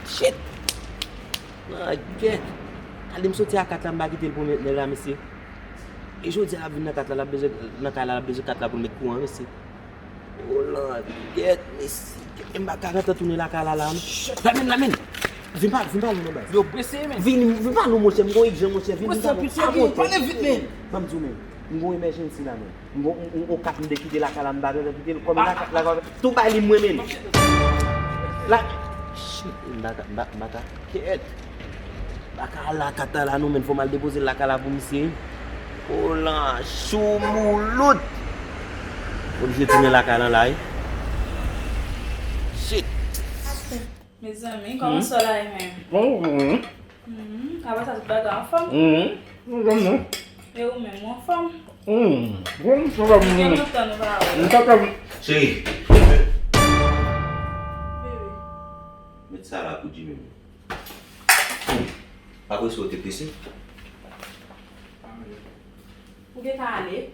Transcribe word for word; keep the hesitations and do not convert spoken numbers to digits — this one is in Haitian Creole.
Shit! Nan gèt! Gade m soti a kat la, m pa kite l pou m met nèg la, mesye. E jodi a l ap vin nan kat la, l ap bezwen, nan kay la, l ap bezwen kat la pou l met kouran, mesye. O lan gèt, mesye. M pa ka gentan tounen lakay la, la, non. Lamen, lamen! Vin pa, vin pa non, baz. Yo prese, men. Vin, vin pa non, monchè, m gon egzan, monchè, vin, vin pa non. Prese, pale vit, men. Ban m di w, men. M gon emergency la, men. M gon, m, m, on kat m te kite lakay la, m pa gentan kite l. Kòm lakay la, tou bay li mwen, men. La, shit, m pa ka, m pa, m pa ka, kèt. M pa ka al lakay la, non, men, fò m al depoze l lakay la pou misye. O lan, choumoulout. Oblije tounen lakay la, la, wi. Shit. Mezanmi, kòman sa la ye menm? Bon, bon. Hmm, apa sa tout bagay anfòm? Hmm, anfòm, non. E ou menm, ou anfòm? Hmm, bon, sa va, bon. Gen lontan nou pa wè. M pa ka. Cheri. Bebe. Met sa la pou Jimmy. Apre sa, ou te prese? Ou gentan ale?